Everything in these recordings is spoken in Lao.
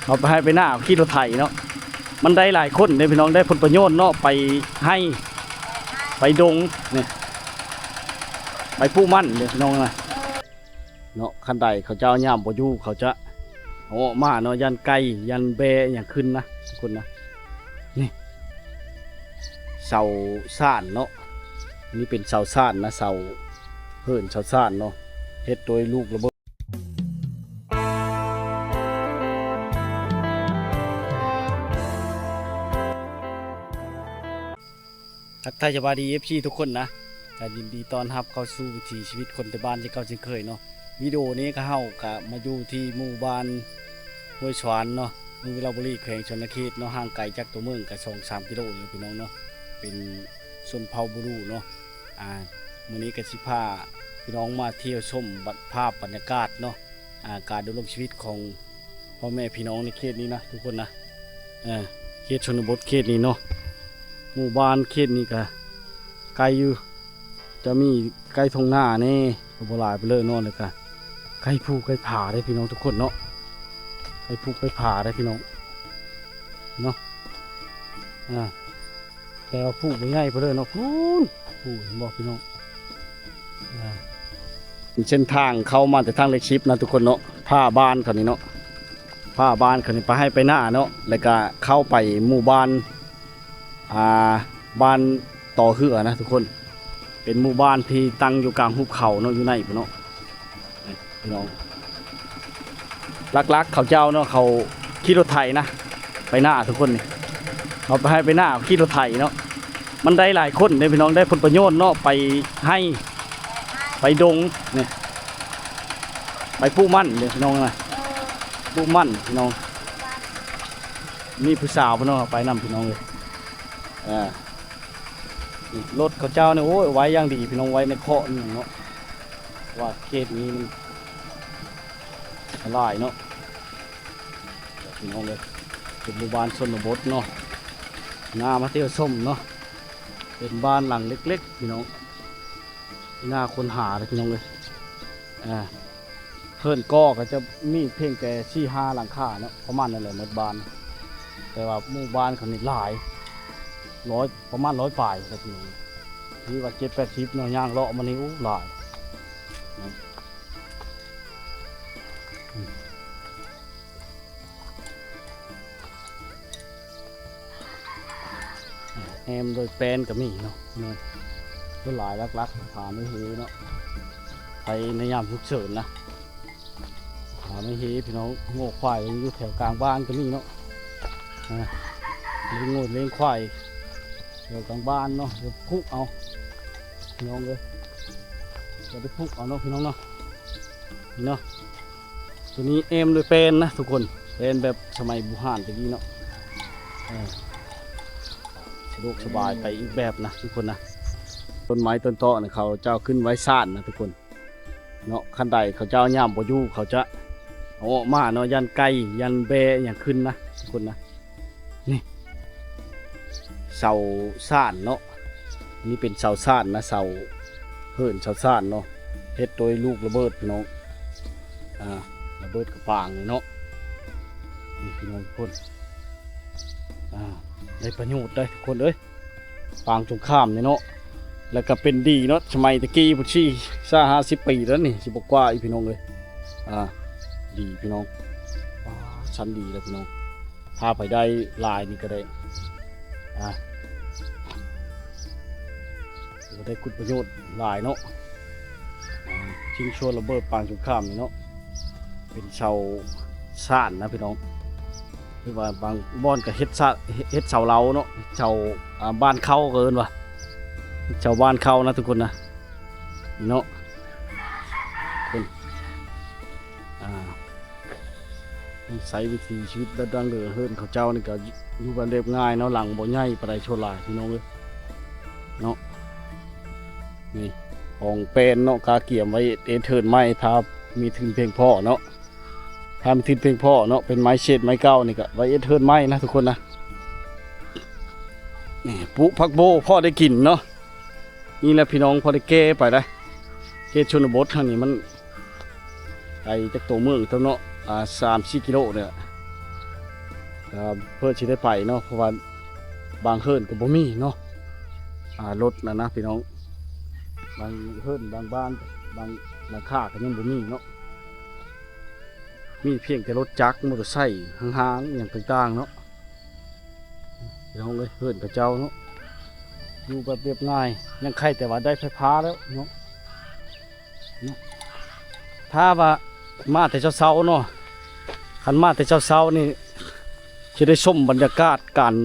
ເຮົາໄປໄຮ່ໄປນາ ຂີ່ລົດໄຖເນາະ ມັນໄດ້ຫຼາຍຄົນເດ້ພີ່ນ້ອງ ໄດ້ຜົນປະໂຫຍດເນາະ ໄປໄຮ່ໄປດົງນີ້ ໄປປູກມັນເດ້ພີ່ນ້ອງນະ ເນາະ ຄັນໃດເຂົາເຈົ້າຍາມບໍ່ຢູ່ ເຂົາຈະເອົາອອກມາເນາະ ຢ້ານໄກ່ ຢ້ານແບ້ຫຍັງຂຶ້ນນະ ທຸກຄົນນະ ນີ້ ເສົາຊານເນາະ ອັນນີ້ເປັນເສົາຊານນະ ເສົາເຫີນເສົາຊານເນາະ ເຮັດໂດຍລູກລະເບີດ. ທັກທາຍສະບາຍດີ ເອັຟຊີ ທຸກຄົນນະ ກະຍິນດີຕ້ອນຮັບເຂົ້າສູ່ວິຖີຊີວິດຄົນໄທບ້ານເຊັ່ນເກົ່າເຊັ່ນເຄີຍເນາະ. ວິດີໂອນີ້ກະເຮົາກະມາຢູ່ທີ່ໝູ່ບ້ານຫ້ວຍສວານເນາະ ເມືອງວິລະບູລີ ແຂວງສະຫວັນນະເຂດເນາະ ຫ່າງໄກຈາກຕົວເມືອງກະສອງສາມກິໂລເລີຍພີ່ນ້ອງເນາະ. ເປັນຊົນເຜົ່າບູລູເນາະ. ອາ ມື້ນີ້ກະຊິພາພີ່ນ້ອງມາທ່ຽວຊົມບັດ ພາບບັນຍາກາດເນາະ ອາ ການດຳລົງຊີວິດຂອງພໍ່ແມ່ພີ່ນ້ອງໃນເຂດນີ້ນະ ທຸກຄົນນະ. ເອີ ເຂດຊົນນະບົດເຂດນີ້ເນາະ ໝູ່ບ້ານເຂດນີ້ກະໄກຢູ່ ຈະມີໄກ່ທົ່ງນາແດ່ ກະບໍ່ຫຼາຍປານໃດເນາະ ແລ້ວກະໄກ່ພູໄກ່ຜາເດ້ພີ່ນ້ອງທຸກຄົນເນາະ ໄກ່ພູໄກ່ຜາເດ້ພີ່ນ້ອງເນາະ. ອາ ແຕ່ວ່າພູບໍ່ໃຫຍ່ປານໃດເນາະ ພຸ້ນ ພູເຫັນບໍ່ພີ່ນ້ອງ. ອາ ເສັ້ນທາງເຂົ້າມາແຕ່ທາງເລກສິບນະທຸກຄົນເນາະ ຜ່າບ້ານເຂົານີ້ເນາະ ຜ່າບ້ານເຂົານີ້ໄປໄຮ່ໄປນາເນາະ ແລ້ວກະເຂົ້າໄປໝູ່ບ້ານ ອາ ບ້ານຕໍ່ເຮືອນະທຸກຄົນ ເປັນໝູ່ບ້ານທີ່ຕັ້ງຢູ່ກາງຫຸບເຂົາເນາະ ຢູ່ໃນພຸ້ນເນາະ. ພີ່ນ້ອງ ຫຼັກໆເຂົາເຈົ້າເນາະ ເຂົາຂີ່ລົດໄຖນະ ໄປນາທຸກຄົນນີ້ ເຂົາໄປໄຮ່ໄປນາ ເຂົາຂີ່ລົດໄຖເນາະ ມັນໄດ້ຫຼາຍຄົນເດ້ພີ່ນ້ອງ ໄດ້ຜົນປະໂຫຍດເນາະ ໄປໄຮ່ໄປດົງນີ້ ໄປປູກມັນເດ້ພີ່ນ້ອງນະ ປູກມັນພີ່ນ້ອງ. ມີຜູ້ສາວເພິ່ນເນາະ ໄປນຳພີ່ນ້ອງເອີຍ. ອາ ລົດເຂົາເຈົ້ານີ້ ໂອ້ຍ ໄວ້ຢ່າງດີພີ່ນ້ອງ ໄວ້ໃນເຄາະນີ້ເນາະ ວ່າເຂດນີ້ມັນອັນຕະລາຍເນາະ ພີ່ນ້ອງເອີຍ. ເປັນໝູ່ບ້ານຊົນນະບົດເນາະ ໜ້າມາທ່ຽວຊົມເນາະ ເປັນບ້ານຫຼັງເລັກໆ ພີ່ນ້ອງ ໜ້າຄົ້ນຫາເດ້ພີ່ນ້ອງເອີຍ. ອາ ເຮືອນກໍ ກໍຈະມີພຽງແຕ່ສີ່ຫ້າຫຼັງຄາເນາະ ປະມານນັ້ນແຫຼະໝົດບ້ານ ແຕ່ວ່າໝູ່ບ້ານເຂົານີ້ຫຼາຍ ຮ້ອຍ ປະມານຮ້ອຍປາຍແຫຼະພີ່ນ້ອງ ຫຼືວ່າເຈັດແປດສິບເນາະ ຍ່າງເລາະມານີ້ ໂອ້ ຫຼາຍ. ແອ້ມໂດຍແປ້ນກະມີເນາະ ສ່ວນຫຼາຍຫຼັກໆ ຖານໄວ້ເຮເນາະ ໄປໃນຍາມສຸກເສີນນະ ຖານໄວ້ເຮພີ່ນ້ອງ. ງົວຄວາຍຍັງຢູ່ແຖວກາງບ້ານກະມີເນາະ ອາ ລ້ຽງງົວລ້ຽງຄວາຍແຖວກາງບ້ານເນາະ ດຽວຜຸກເອົາພີ່ນ້ອງເອີຍ ດຽວໄປຜຸກເອົາເນາະ ພີ່ນ້ອງເນາະ ນີ້ເນາະ. ໂຕນີ້ແອ້ມໂດຍແປ້ນນະທຸກຄົນ ແປ້ນແບບສະໄໝບູຮານແຕ່ກີ້ເນາະ ເອີ ສະດວກສະບາຍໄປອີກແບບນະທຸກຄົນນະ. ຕົ້ນໄມ້ຕົ້ນຕອກນີ້ເຂົາເຈົ້າຂຶ້ນໄວ້ຊານນະທຸກຄົນເນາະ ຄັນໃດເຂົາເຈົ້າຍາມບໍ່ຢູ່ ເຂົາຈະເອົາອອກມາເນາະ ຢ້ານໄກ່ ຢ້ານແບ້ຫຍັງຂຶ້ນນະທຸກຄົນນະ. ນີ້ ເສົາຊານເນາະ ນີ້ເປັນເສົາຊານນະ ເສົາເຫີນເສົາຊານເນາະ ເຮັດໂດຍລູກລະເບີດພີ່ນ້ອງ ອາ ລະເບີດກະປາງນີ້ເນາະ. ນີ້ພີ່ນ້ອງທຸກຄົນ ອາ ໄດ້ປະໂຫຍດເດ້ທຸກຄົນເອີຍ ປາງສົງຄາມນີ້ເນາະ ແລ້ວກະເປັນດີເນາະ ສະໄໝແຕ່ກີ້ພຸ້ນ ສີ່ສິບຫ້າສິບປີແລ້ວນີ້ ຊິບໍ່ກວ່າອີກພີ່ນ້ອງເອີຍ. ອາ ດີພີ່ນ້ອງ ປາ ຊັ້ນດີແລ້ວພີ່ນ້ອງ. ຖ້າໃຜໄດ້ຫຼາຍນີ້ກະໄດ້ ອາ ກະໄດ້ຄຸນປະໂຫຍດຫຼາຍເນາະ. ອາ ຊິງຊວນລະເບີດປາງສົງຄາມນີ້ເນາະ ເປັນເສົາຊານນະພີ່ນ້ອງ ຫຼືວ່າບາງບ່ອນກະເຮັດຊາ ເຮັດເສົາເລົາເນາະ ເສົາ ອາ ບ້ານເຂົ້າກະເອີ້ນວ່າ ເສົາບ້ານເຂົ້ານະທຸກຄົນນະ ນີ້ເນາະ ເພິ່ນ ອາ ໃຊ້ວິຖີຊີວິດແບບດັ້ງເດີມ ເຮືອນເຂົາເຈົ້ານີ້ກະຢູ່ແບບລຽບງ່າຍເນາະ ຫຼັງບໍ່ໃຫຍ່ປານໃດ ສ່ວນຫຼາຍພີ່ນ້ອງເອີຍເນາະ. ນີ້ຂອງແປ້ນເນາະ ກະກຽມໄວ້ເຮັດເຮືອນໃໝ່ ຖ້າມີທຶນພຽງພໍເນາະ ຖ້າມີທຶນພຽງພໍເນາະ ເປັນໄມ້ເສດໄມ້ເກົ່ານີ້ກະໄວ້ເຮັດເຮືອນໃໝ່ນະທຸກຄົນນະ. ນີ້ ປູກຜັກໂບ ພໍໄດ້ກິນເນາະ ນີ້ແຫຼະພີ່ນ້ອງ ພໍໄດ້ແກ່ໄປໄດ໋. ເຂດຊົນນະບົດທາງນີ້ມັນ ໄກຈາກຕົວເມືອງເນາະ ອາ ສາມສີ່ກິໂລນີ້ແຫຼະ ກໍເພື່ອຊິໄດ້ໄປເນາະ ເພາະວ່າບາງເຮືອນກໍບໍ່ມີເນາະ ອ່າ ລົດນະນະພີ່ນ້ອງ ບາງເຮືອນບາງບ້ານບາງຫຼັງຄາກໍຍັງບໍ່ມີເນາະ ມີພຽງແຕ່ລົດຈັກ ມໍເຕີໄຊ ຫ້າງໆ ອີ່ຫຍັງຕ່າງໆເນາະ ພີ່ນ້ອງເອີຍ ເຮືອນເຂົາເຈົ້າເນາະ ຢູ່ແບບລຽບງ່າຍ ຍັງໄຄແຕ່ວ່າໄດ້ໄຟຟ້າແລ້ວເນາະ ເນາະ ຖ້າວ່າມາແຕ່ເຊົ້າໆເນາະ ຄັນມາແຕ່ເຊົ້າໆນີ້ ຊິໄດ້ຊົມບັນຍາກາດການ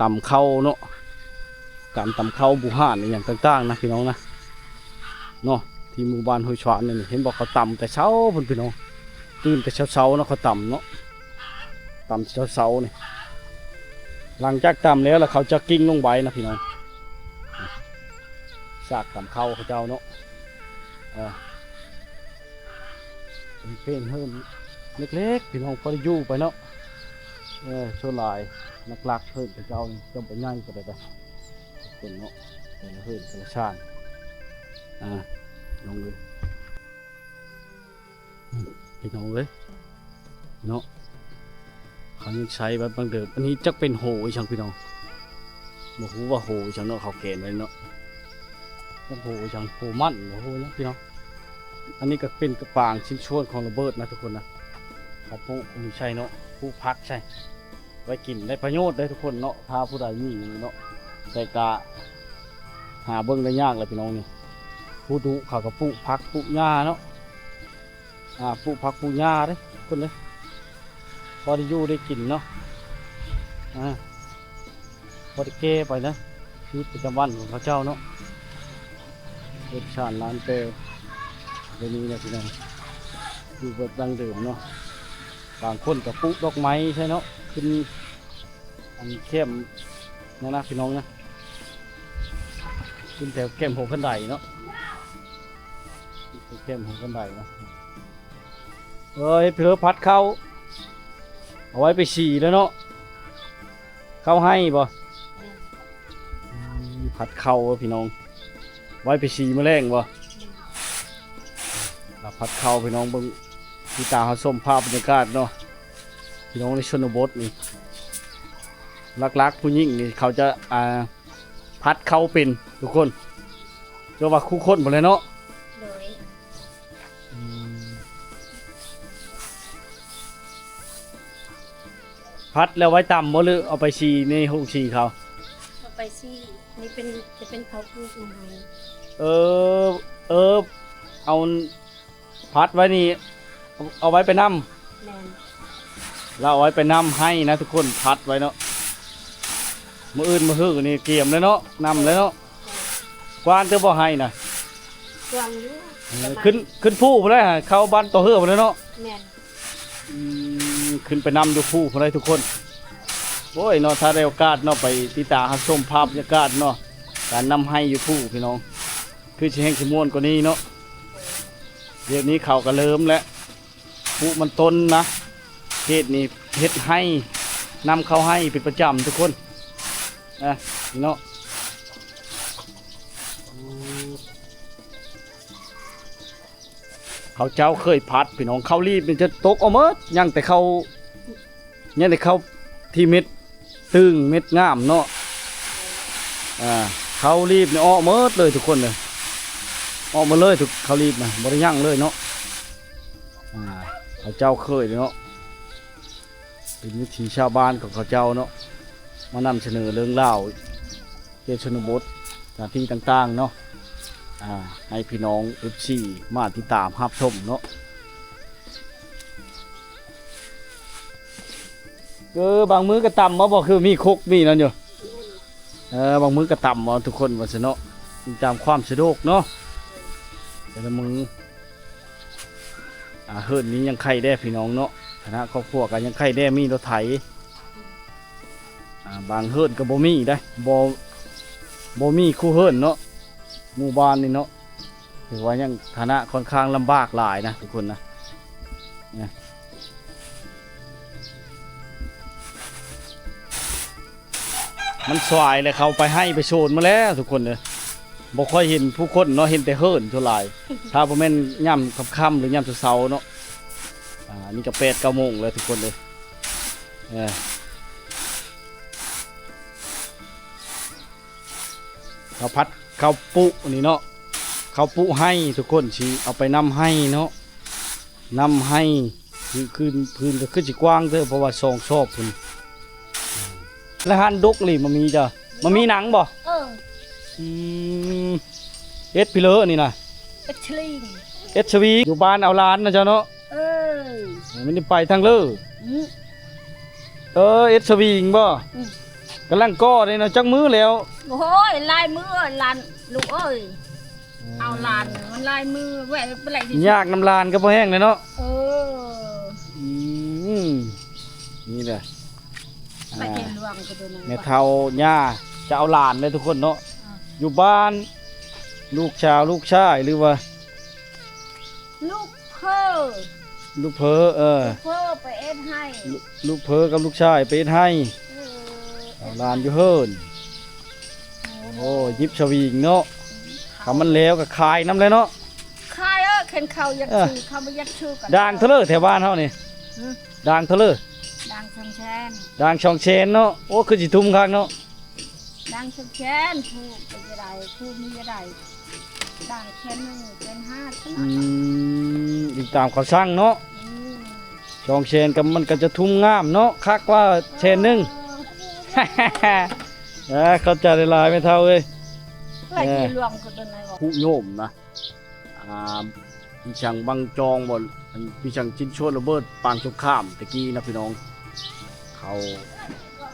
ຕຳເຂົ້າເນາະ ການຕຳເຂົ້າບູຮານອີ່ຫຍັງຕ່າງໆນະພີ່ນ້ອງນະ ເນາະ ທີ່ໝູ່ບ້ານຫ້ວຍຊວານນີ້ ເຫັນບໍ່ ເຂົາຕຳແຕ່ເຊົ້າພຸ້ນພີ່ນ້ອງ ຕື່ນແຕ່ເຊົ້າໆເນາະ ເຂົາຕຳເນາະ ຕຳເຊົ້າໆນີ້ ຫຼັງຈາກຕຳແລ້ວ ແລ້ວເຂົາຈະກິ້ງລົງໄວ້ນະພີ່ນ້ອງ ຊາກຕຳເຂົ້າເຂົາເຈົ້າເນາະ ເອີ ເປັນເຮືອນເລັກໆ ພີ່ນ້ອງ ພໍໄດ້ຢູ່ໄປເນາະ ເອີ ສ່ວນຫຼາຍຫຼັກໆ ເຮືອນເຂົາເຈົ້ານີ້ຈະບໍ່ໃຫຍ່ປານໃດເດ້ ເພິ່ນເນາະ ແຕ່ລະເຮືອນແຕ່ລະຊານ ອ່າ ພີ່ນ້ອງເອີຍ ພີ່ນ້ອງເອີຍ ເນາະ ເຂົາຍັງໃຊ້ແບບດັ້ງເດີມ ອັນນີ້ຈັກເປັນໂຫອີ່ຫຍັງພີ່ນ້ອງ ບໍ່ຮູ້ວ່າໂຫອີ່ຫຍັງເນາະ ເຂົາແຂນໄວ້ເນາະ ຈັກໂຫອີ່ຫຍັງ ໂຫມັນ ໂຫຫຍັງພີ່ນ້ອງ ອັນນີ້ກໍເປັນກະປາງຊິ້ນສ່ວນຂອງລະເບີດນະທຸກຄົນນະ ເຂົາປູກນີ້ໃສ່ເນາະ ປູກຜັກໃສ່ ໄວ້ກິນ ໄດ້ປະໂຫຍດເດ້ທຸກຄົນເນາະ ຖ້າຜູ້ໃດມີເນາະ ແຕ່ກະຫາເບິ່ງໄດ້ຍາກແຫຼະພີ່ນ້ອງນີ້ ຜູ້ດຸເຂົາກໍປູກຜັກປູກຫຍ້າເນາະ ອ່າ ປູກຜັກປູກຫຍ້າເດ້ທຸກຄົນເດ້ ພໍໄດ້ຢູ່ໄດ້ກິນເນາະ ອ່າ ພໍໄດ້ແກ່ໄປນະ ຊີວິດປະຈຳວັນຂອງເຂົາເຈົ້າເນາະ ເຮືອນຊານລານແຕ່ ດຽວນີ້ນະພີ່ນ້ອງ ຢູ່ແບບດັ້ງເດີມເນາະ ບາງຄົນກໍປູກດອກໄມ້ໃສ່ເນາະ ຂຶ້ນ ອັນແຄມນັ້ນນະພີ່ນ້ອງນະ ຂຶ້ນແຖວແຄມຫົວຄັນໄດເນາະ ແຄມຫົວຄັນໄດນະ ເອີຍ ເຜີຜັດເຂົ້າ ເອົາໄວ້ໄປສີແລ້ວເນາະ ເຂົ້າໄຮ່ບໍ່? ແມ່ນ ອືມ ຜັດເຂົ້າພີ່ນ້ອງ ໄວ້ໄປສີມື້ແລງບໍ່? ແມ່ນ ລະຜັດເຂົ້າພີ່ນ້ອງເບິ່ງ ທີ່ຕາເຮົາຊົມພາບບັນຍາກາດເນາະ ພີ່ນ້ອງໃນຊົນນະບົດນີ້ ຫຼັກໆຜູ້ຍິງນີ້ເຂົາຈະ ອ່າ ຜັດເຂົ້າເປັນທຸກຄົນ ເຈົ້າວ່າຄູ່ຄົນພຸ້ນແຫຼະເນາະ ໂດຍ ອືມ ຜັດແລ້ວໄວ້ຕຳບໍ່ ຫຼືເອົາໄປສີໃນໂຮງສີເຂົາ? ເອົາໄປສີ ນີ້ເປັນ ຈະເປັນເຂົາປູກນຳໄຮ່ ເອີ ເອີ ເອົາ ພັດໄວ້ນີ້ ເອົາໄວ້ໄປນຳ ແມ່ນ ລາວເອົາໄວ້ໄປນຳໄຮ່ນະທຸກຄົນ ພັດໄວ້ເນາະ ມື້ອື່ນມື້ຮືນີ້ກຽມແລ້ວເນາະ ນຳແລ້ວເນາະ ກວ້າງເຕີບບໍ່ໄຮ່ນະ ກວ້າງຢູ່ ເອີ ປະມານ ຂຶ້ນ ຂຶ້ນພູພຸ້ນແຫຼະ ເຂົ້າບ້ານຕໍ່ເຮືອພຸ້ນແຫຼະເນາະ ແມ່ນ ອືມ ຂຶ້ນໄປນຳຢູ່ພູພຸ້ນເລີຍທຸກຄົນ ໂອ້ຍເນາະ ຖ້າໄດ້ໂອກາດເນາະ ໄປຕິດຕາມຮັບຊົມພາບບັນຍາກາດເນາະ ການນຳໄຮ່ຢູ່ພູພີ່ນ້ອງ ຄືຊິແຮ່ງຊິມ່ວນກວ່ານີ້ເນາະ ດຽວນີ້ເຂົາກໍເລີ່ມແລ້ວ ປູກມັນຕົ້ນນະ ເຂດນີ້ເຮັດໄຮ່ ນຳເຂົ້າໄຮ່ເປັນປະຈຳທຸກຄົນ ອ່າ ນີ້ເນາະ ເຂົາເຈົ້າເຄີຍພັດພີ່ນ້ອງ ເຂົ້າລີບນີ້ຈະຕົກເອົາໝົດ ຍັງແຕ່ເຂົ້າ ຍັງແຕ່ເຂົ້າທີ່ເມັດຕຶງເມັດງາມເນາະ ອ່າ ເຂົ້າລີບນີ້ອອກໝົດເລີຍທຸກຄົນເອີຍ ອອກໝົດເລີຍທຸກ ເຂົ້າລີບນະ ບໍ່ໄດ້ຍັງເລີຍເນາະ ອ່າ ເຂົາເຈົ້າເຄີຍເນາະ ເປັນວິຖີຊາວບ້ານຂອງເຂົາເຈົ້າເນາະ ມານຳສະເໜີເລື່ອງລາວ ເຂດຊົນນະບົດ ສະຖານທີ່ຕ່າງໆເນາະ ອ່າ ໃຫ້ພີ່ນ້ອງເອັຟຊີມາຕິດຕາມຮັບຊົມເນາະ ເອີ ບາງມື້ກໍຕຳເອົາບໍ່ ຄືມີຄົກມີນັ້ນຢູ່ ເອີ ບາງມື້ກໍຕຳເອົາທຸກຄົນວ່າຊັ້ນເນາະ ຕາມຄວາມສະດວກເນາະ ແຕ່ລະມື້ ອ່າ ເຮືອນນີ້ຍັງໄຄແດ່ພີ່ນ້ອງເນາະ ຖານະຄອບຄົວກໍຍັງໄຄແດ່ ມີລົດໄຖ ອ່າ ບາງເຮືອນກໍບໍ່ມີເດ້ ບໍ່ ບໍ່ມີຄູ່ເຮືອນເນາະ ໝູ່ບ້ານນີ້ເນາະ ຖືວ່າຍັງຖານະຂ້ອນຂ້າງລຳບາກຫຼາຍນະທຸກຄົນນະ ນະ ມັນສວາຍແລ້ວ ເຂົາໄປໄຮ່ໄປສວນໝົດແລ້ວທຸກຄົນເອີຍ ບໍ່ຄ່ອຍເຫັນຜູ້ຄົນເນາະ ເຫັນແຕ່ເຮືອນສ່ວນຫຼາຍ ຖ້າບໍ່ແມ່ນຍາມຄ່ຳໆ ຫຼືຍາມເຊົ້າໆເນາະ ອ່າ ນີ້ກໍແປດເກົ້າໂມງແລ້ວທຸກຄົນເອີຍ ເອີ ເຂົ້າຜັດເຂົ້າປຸນີ້ເນາະ ເຂົ້າປຸໄຮ່ ທຸກຄົນ ຊິເອົາໄປນຳໄຮ່ເນາະ ນຳໄຮ່ ຄື ຄື ພື້ນກໍຄືຊິກວ້າງເຕີບ ເພາະວ່າສອງຊອບພຸ້ນ. ແລ້ວຫັ້ນດົກອີ່ຫຼີ ມະມີເຈົ້າ ມະມີໜັງບໍ່? ເອີ ອືມ ເອັດພີເລີນີ້ນະ ເອັດຊະວີ ເອັດຊະວີ ຢູ່ບ້ານເອົາຫຼານນະເຈົ້າເນາະ. ເອີ ມັນໄປທາງເລີ ອືມ ເອີ ເອັດສະວິງບໍ່? ອືມ ກຳລັງກໍ່ເດ້ເນາະ ຈັກມື້ແລ້ວ? ໂອ້ຍ ຫຼາຍມື້ຫຼານ ລູກເອີຍ ອືມ ເອົາຫຼານມັນຫຼາຍມື້ ແວ່ໄປໄຫຼ ຍາກນຳຫຼານກໍພໍແຮງແລ້ວເນາະ. ເອີ ອືມ ນີ້ແຫຼະ ໄປເທດຫຼວງກໍໂດນ ແມ່ເຖົ້າຍ່າຈະເອົາຫຼານເດ້ທຸກຄົນເນາະ. ອ່າ ຢູ່ບ້ານ ລູກສາວ ລູກຊາຍ ຫຼືວ່າ ລູກເພີ ລູກເພີ ເອີ ລູກເພີໄປເຮັດໄຮ່ ລູກເພີກັບລູກຊາຍໄປເຮັດໄຮ່ ເອີ ເອົາຫຼານຢູ່ເຮືອນ. ໂອ້ ໂອ້ ໂອ້ ຍິບສະວິງເນາະ ອືມ ຄັນມັນແລ້ວກໍຂາຍນຳແຫຼະເນາະ. ຂາຍ ເອີ ຄັນເຂົາຢາກ ເອີ ຊື້ ເຂົາບໍ່ຢາກຊື້ກໍ ດ່າງເທົ່າເລີແຖວບ້ານເຮົານີ້? ຫຶ ດ່າງເທົ່າເລີ? ດ່າງສອງແສນ ດ່າງສອງແສນເນາະ. ໂອ້ ຄືຊິທຸ່ມຄັກເນາະ. ດ່າງສອງແສນ ຜູ້ເປັນຈະໄດ້ ຜູ້ມີຈະໄດ້ ດ່າງແສນໜຶ່ງ ແສນຫ້າ ເທົ່ານັ້ນ. ອືມ ອີງຕາມເຂົາສັ່ງເນາະ. ອືມ ສອງແສນກໍ ມັນກໍຈະທຸ່ມງາມເນາະ ຄັກກວ່າແສນໜຶ່ງ. ເອີ ເອີ ຂອບໃຈຫຼາຍໆ ແມ່ເຖົ້າເອີຍ. ເອີ ຫຼວງກໍຕົວໃດວະ ຄຸໂຍມນະ. ອ່າ ພີ່ຊ່າງບັງຈອງບໍ່ ອັນ ພີ່ຊ່າງຊິນຊວນລະເບີດປາງສົງຄາມຕະກີ້ນະພີ່ນ້ອງ ເຂົາ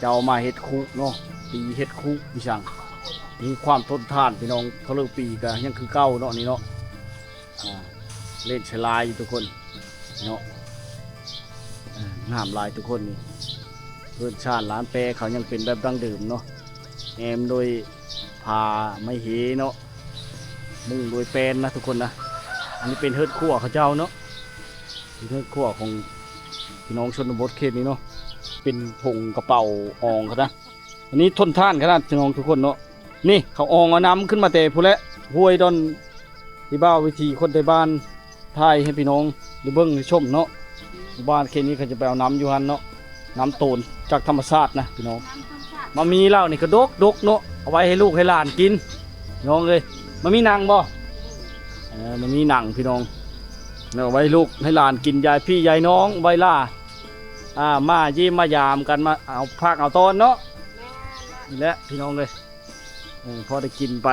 ເຈົ້າມາເຮັດຄຸເນາະ ຕີເຮັດຄຸ ພີ່ຊ່າງ ມີຄວາມທົນທານພີ່ນ້ອງ ເທົ່າເລີປີກໍຍັງຄືເກົ່າເນາະ ນີ້ເນາະ. ອ່າ ເຫຼັ້ນສະຫຼາຍຢູ່ທຸກຄົນເນາະ ເອີ ງາມຫຼາຍທຸກຄົນນີ້. ເຮືອນຊານຫຼານແປເຂົາຍັງເປັນແບບດັ້ງເດີມເນາະ ແອ້ມໂດຍຜ້າໄມ້ເຫເນາະ ມຸງໂດຍແປ້ນນະທຸກຄົນນະ. ອັນນີ້ເປັນເຮືອນຄົວເຂົາເຈົ້າເນາະ ເປັນເຮືອນຄົວຂອງພີ່ນ້ອງຊົນນະບົດເຂດນີ້ເນາະ ເປັນຖົງກະເປົາອອງເຂົານະ. ອັນນີ້ທົນທານຂະໜາດພີ່ນ້ອງທຸກຄົນເນາະ. ນີ້ເຂົາອອງເອົານ້ຳຂຶ້ນມາແຕ່ພຸ້ນແຫຼະ ຫ້ວຍດອນ ທີ່ບ່າວວິຖີຄົນໄທບ້ານ ຖ່າຍໃຫ້ພີ່ນ້ອງໄດ້ເບິ່ງໄດ້ຊົມເນາະ. ບ້ານເຂດນີ້ເຂົາຈະໄປເອົານ້ຳຢູ່ຫັ້ນເນາະ ນ້ຳໂຕນຈາກທຳມະຊາດນະພີ່ນ້ອງ. ມະມີເຫຼົ່ານີ້ກໍດົກໆເນາະ ເອົາໄວ້ໃຫ້ລູກໃຫ້ຫຼານກິນພີ່ນ້ອງເອີຍ. ມະມີໜັງບໍ່? ເອີ ມະມີໜັງພີ່ນ້ອງ ເອົາໄວ້ໃຫ້ລູກໃຫ້ຫຼານກິນ ຍາຍພີ່ຍາຍນ້ອງ ໄວ້ລ່າ ອ່າ ມາຢ້ຽມມາຢາມກັນ ມາເອົາຜັກເອົາຕອນເນາະ. ນີ້ແຫຼະພີ່ນ້ອງເອີຍ ເອີ ພໍໄດ້ກິນໄປ